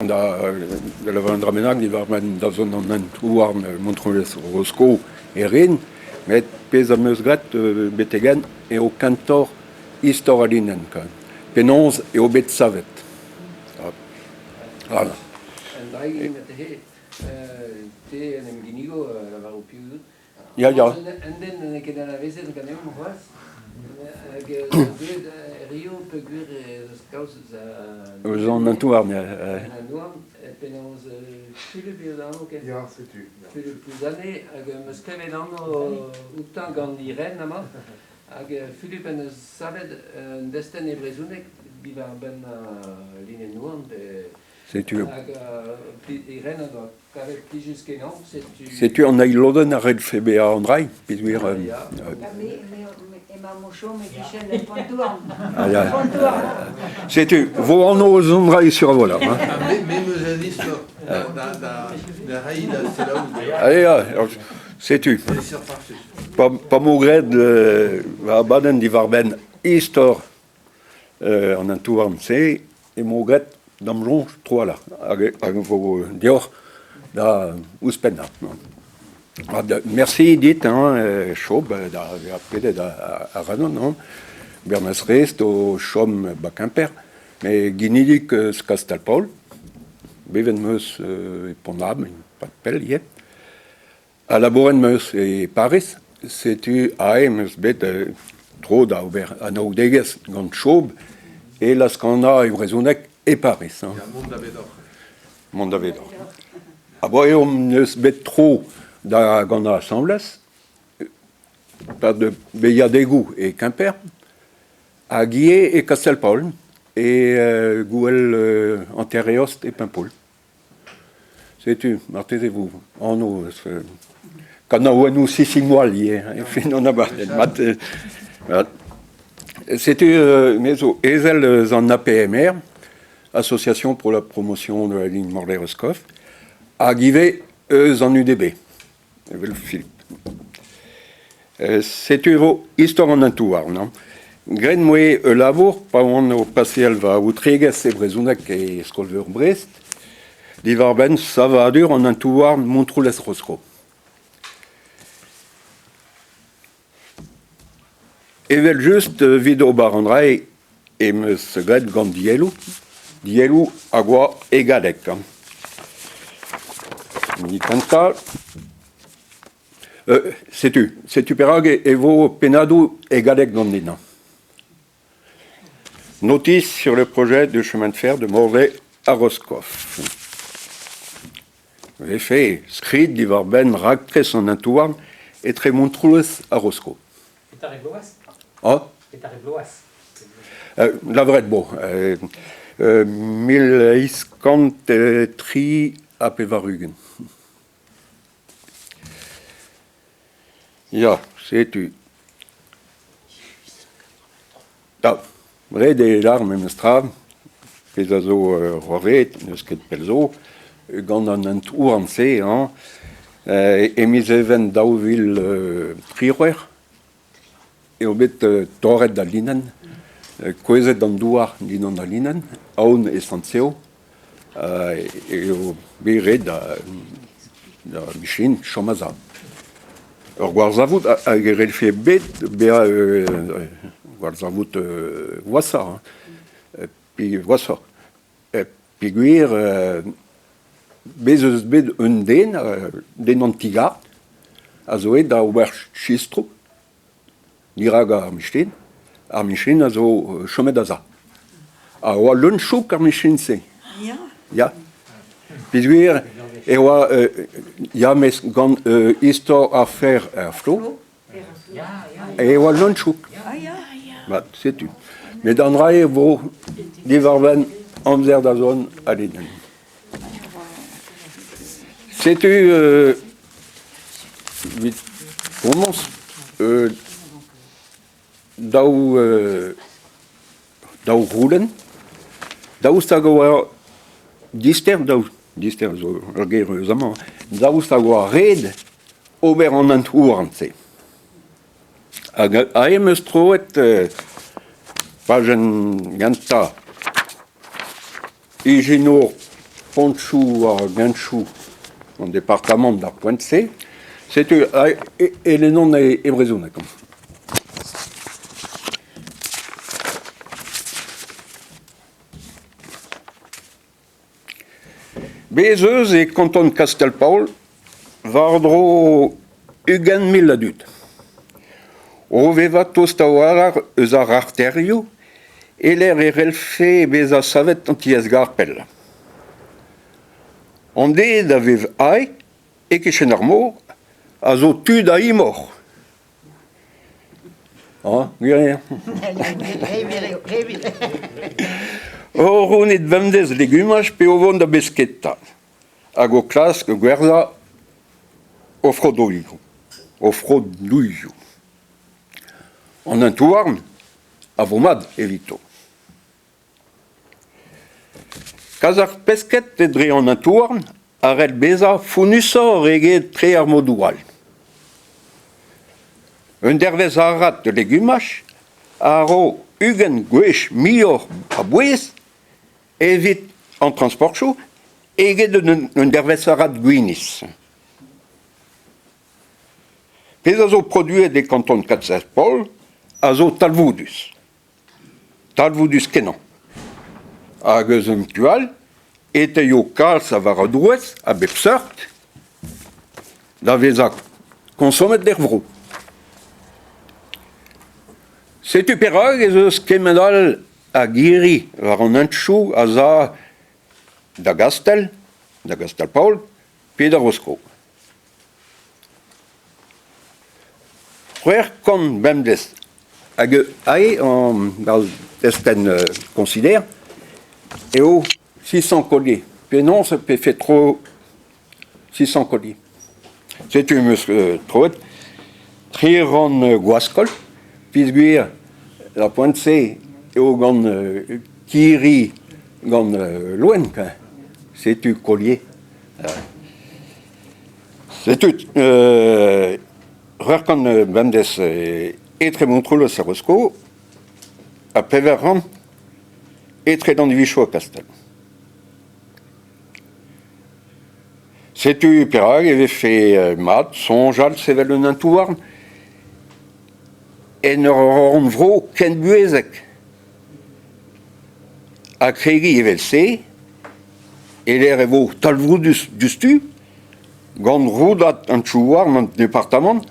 Da lavaret un dra bennak diwar-benn dazont an hent-houarn Montroulez-Rosko e rin, met pezh am eus graet betek-henn eo kentoc'h istor al linenn penaos eo bet savet. Voilà. Un draig mat te en em ginnigo lavaro piv out. Ya, ya. Un den n'eo ket anavezet ganeomp c'hoazh. Hag deuet Rio peogwir ez eus kaoz eus Eus an hent-houarn, ya. An hent-houarn, penaos Fulup eo da anv ken? Ya, setu. Fulup Plouzane, hag em eus klevet anv outañ gant Irène amañ. Hag Fulup en deus savet un destenn e brezhoneg diwar-benn linenn-houarn pe Setu. Hag Irène a doa kavet plijus-kenañ, setu... Setu an eil lodenn a redfe bezañ an dra, peogwir... Ya. Emañ o chom e-kichen el Pontouarn. Ah, ya. Setu, vo anv eus an dra sur a-walc'h. Hein. Me 'm eus un istor da reiñ da selaou. Allez, ya, setu. Pa 'mo graet va abadenn diwar-benn istor an hent-houarn-se emañ graet d'am soñj tro-walc'h hag hag e vo deoc'h da ouzhpennañ. Mersi dit hein Chob da vezañ pedet ac'hanon hein. Bernez Rest o chom ba Kemper met ginidik eus Kastell-Paol. Bevet 'm eus e Pont-Aven e-pad pell ivez. Ha labouret 'm eus e Pariz, setu aze 'm eus bet tro da ober anaoudegezh gant Chob e laz-kanañ e brezhoneg e Pariz. Ya, mont davedoc'h. Mont davedoc'h. Abaoe hon eus bet tro da ganañ asambles, 'pad beilhadegoù e Kemper hag ivez e Kastell-Paol, e gouel hanter-eost e Pempoull. Setu, marteze vo anv eus kanaouennoù Sisimoal ivez, e fin an abadenn. Mat, setu me zo ezel eus an APMR, Association pour la promotion de la ligne Morlaix-Roscoff, hag ivez eus an UDB, evel Philippe. Setu e vo istor an hentoù-houarn. Hein. Graet 'm boa ul labour pa oan o paseal va aotregezh e brezhoneg e skol-veur Brest diwar-benn savadur an hentoù-houarn Montroulez-Rosko. Evel-just, evit ober an dra-se em eus graet gant dielloù, dielloù hag oa e galleg. Hein. Hini kentañ. Setu, setu perak e vo pennadoù e galleg ganin. Notice sur le projet de chemin de fer de Morlaix à Roscoff. Vefe skrid diwar-benn raktres an hent-houarn etre Montroulez ha Rosko. Petare bloaz? Ah? Petare bloaz? Lavaret bo, 1883. Ya, setu. Ya, ret eo lâr memes tra, pezh a zo c'hoarvezet n'eus ket pell zo, gant an hent-houarn-se hañ, e miz Even 2018 eo bet torret al linenn, kouezhet an douar dindan al linenn, aon e Sant-Seo, eo bet ret da Michelin chom a-sav. Ur gwarzhavoud hag e c'hellfe bet bezañ gwarzhavoud gwashoc'h, pe gwashoc'h. Peogwir bez' eus bet un den, den an ti-gar, a zo aet da ober sistroù dirak ar Michelin. Ar Michelin a zo chomet a-sav. Ha oa leun-chouk ar Michelin-se. Ya. Ya. Peogwir e oa ya mes gant istor ar fer er Flo, e oa leun-chouk. Mat, setu. Met an dra e vo diwar-benn amzer da zont a-linenn. Setu evit komañs daou daou roulenn. Daoust hag oa dister, daou dister zo ur ger eus amañ, daoust hag oa ret ober an hent-houarn-se. Hag aze 'm eus troet pajenn gentañ ijinour. Pontoù hag hentoù an departamant d'ar poent-se. Setu e lennon e brezhoneg. Bez' eus e kanton Kastell-Paol war-dro 20 000 a dud. O vevañ tost a-walc'h eus ar arterioù e-lec'h e c'hellfe bezañ savet an tiez-gar pell. An den a vev aze, e-kichen ar mor, a zo tud a imor. Ah, gwir eo. O c'hounit bemdez legumaj pe o vont da besketa hag o klask gwerzhañ o froduioù. O froduioù. An hent-houarn a vo mat evito. Kas ar pesked dre an hent-houarn a c'hell bezañ fonnusoc'h eget tre ar modoù all. Un dervezh arat legumaj a ro 20 gwech muioc'h a bouez evit an transportoù eget un dervezh arat gwinizh. Pezh a zo produet e kanton Kastell-Paol a zo talvoudus. Talvoudus-kenañ. Hag eus un tu all e teuio kalz a vara-douez a bep seurt da vezañ konsomet er vro. Setu perak ez eus kement all a girri war an hentoù a za da Gastell, da Gastell-Paol pe da Rosko. 600 bemdez. Hag aze, an destenn considère, eo 600 colliers. Penaos e pefe tro 600 colliers? Setu em eus troet tri rann gwaskol, peogwir d'ar poent-se eo gant kirri gant loen, setu collier. Setu c'hwec'h bemdez etre Montroulez ha Rosko ha pevar rann etre Landivizho ha Kastell. Setu perak e vefe mat soñjal sevel un hent-houarn en ur rannvro ken buhezek ha kregiñ evel-se e-lec'h e vo talvoudus diouzhtu gant roudad an houarn an departamant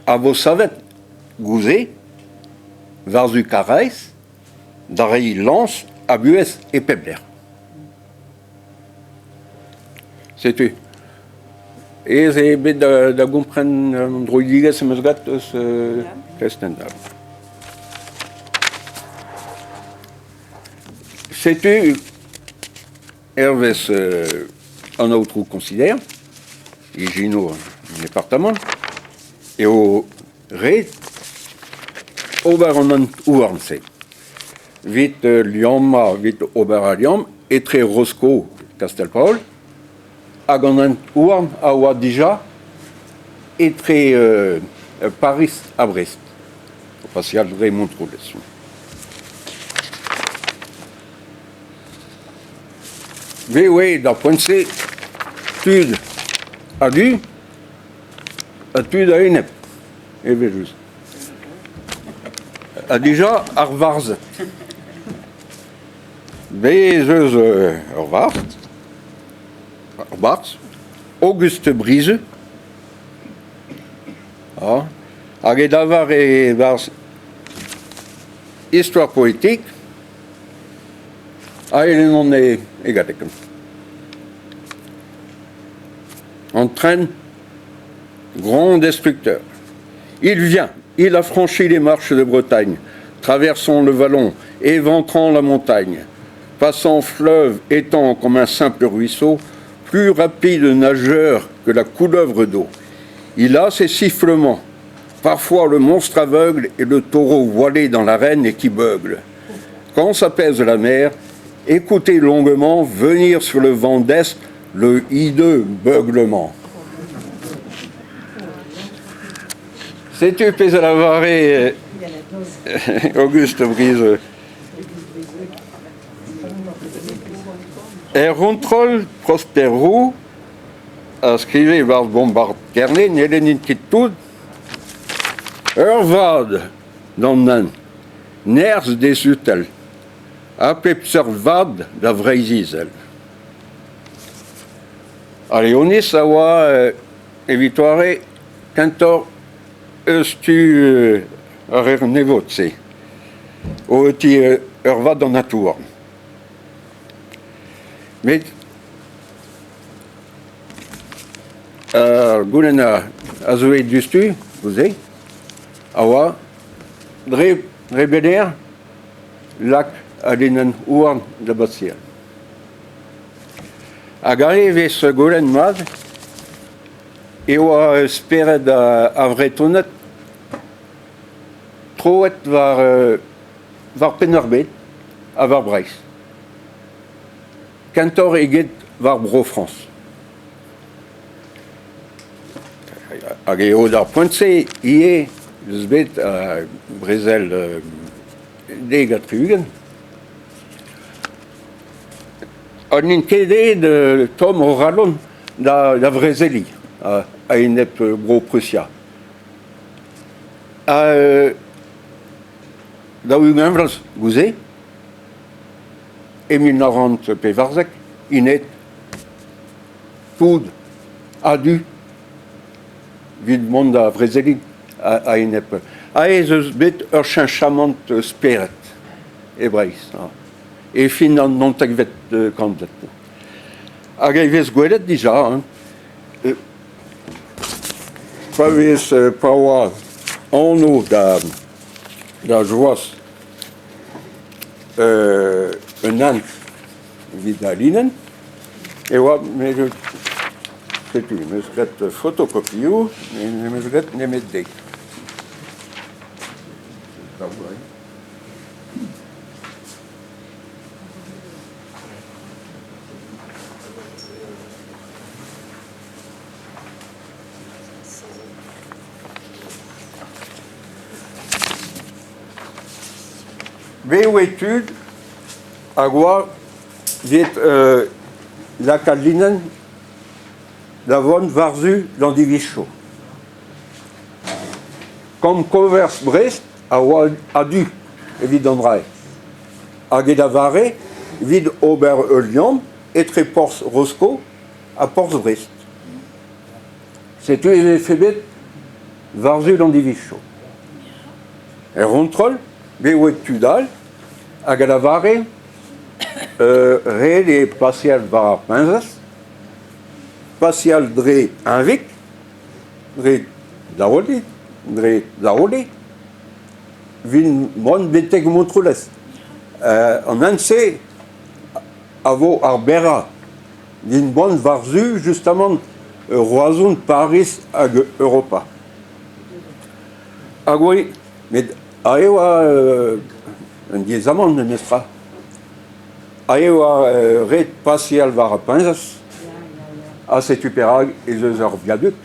a vo savet goude war-zu Karaez da reiñ lañs ha buhez e pep lec'h. Setu. Aes eo bet da gompren an droidigezh am eus graet eus testenn. Setu hervez an aotrou Considère, ijinour an departamant, eo ret ober an hent-houarn-se evit liammañ, evit ober al liamm etre Rosko Kastell-Paol hag an hent-houarn a oa dija etre Pariz ha Brest, o paseal dre Montroulez. Me oe d'ar poent-se tud a-du ha tud a-enep, evel-just. Ha dija ar varzhed. Bez' ez eus ur varzh, ur barzh, Auguste Brise, hag e lavar e-barzh Histoire poétique Aet on e galleg. An tren, grand destructeur. Il vient, il a franchi les marches de Bretagne, traversant le vallon, éventrant la montagne, passant fleuve, étang comme un simple ruisseau, plus rapide nageur que la couleuvre d'eau. Il a ses sifflements, parfois le monstre aveugle et le taureau voilé dans l'arène et qui beugle. Quand s'apaise la mer, écoutez longuement venir sur le vent d'Est le hideux beuglement. Setu pezh a lavare Auguste Brise. Er c'hontrol, Prosper Roux a skrive e-barzh Bombard Kerne ne lennint ket tout. Eurvad d'an hent, nerzh d'e sutell, ha pep seurt vad da Vreizh-Izel. Al Leoniz a oa evit doare kentoc'h eus tu ar Ernevod-se, o ti eurvad d'an natur. Met ar goulenn a zeue diouzhtu neuze a oa dre beder lak al linenn houarn da baseal. Hag aze e vez goulenn mat e oa spered ar Vretoned troet war Penn-ar-Bed ha war Breizh, kentoc'h eget war Bro-Frañs. Hag eo d'ar poent-se ivez eus bet brezel 70. Ha n'int ket aet tomm o c'halon da vrezeliñ a-enep Bro-Prusia. Ha 40 vloaz goude, e 1914, int aet tout a-du evit mont da vrezeliñ a-enep. Ha ez eus bet ur cheñchamant spered e Breizh e fin an naontekvet kantved. Hag e vez gwelet dija hein, pa vez pa oa anv da joaz un hent evit al linenn e oa setu 'm eus graet fotokopioù n'em eus graet nemet dek. Bet e oa tud hag oa get lakaat linenn da vont war-zu Landivizho. Kamp koñvers Brest a oa a-du evit an dra-se hag e da vare evit ober ul liamm etre porzh Rosko ha porzh Brest. Setu e vefe bet war-zu Landivizho. Er c'hontrol, bet e oa tud all hag a lavare ret eo paseal war ar peñzez, paseal dre Henvig, dre Daoli, dre Daoli, evit mont betek Montroulez. An hent-se a vo ar berrañ evit mont war-zu justamant Roazhon, Pariz hag Europa. Hag oe, met aze e oa un diaezamant memestra. Aze e oa ret paseal war ar peñzez ha setu perak ez eus ur viaduc.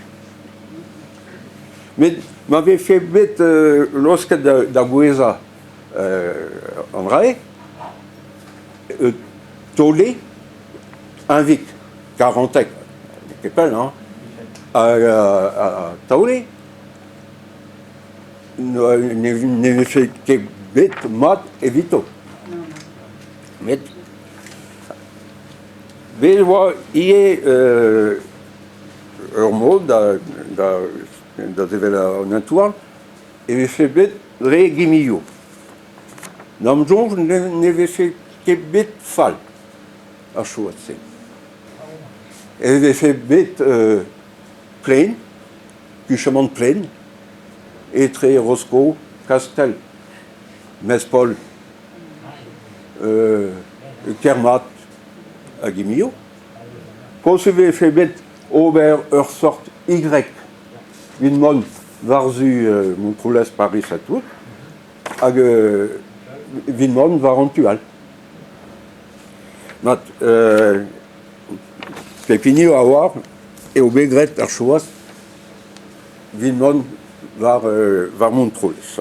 Met ma vefe bet laosket da gouezhañ an dra-se, taole Henvig, Karanteg, n'eo ket pell hañ, ha taole ne vefe ket bet mat evito. Met bet e oa ivez ur mod da sevel an hent-houarn e vefe bet dre Gimillo. D'am soñj ne vefe ket bet fall ar choaz-se. E vefe bet plaen, kuchamant plaen, etre Rosko, Kastell, Mespol, Kermat hag Emio. Posubl e vefe bet ober ur sort Y evit mont war-zu Montroulez, Pariz ha tout, hag evit mont war an tu all. Mat, pep hini a oar eo bet graet ar choaz evit mont war Montroulez.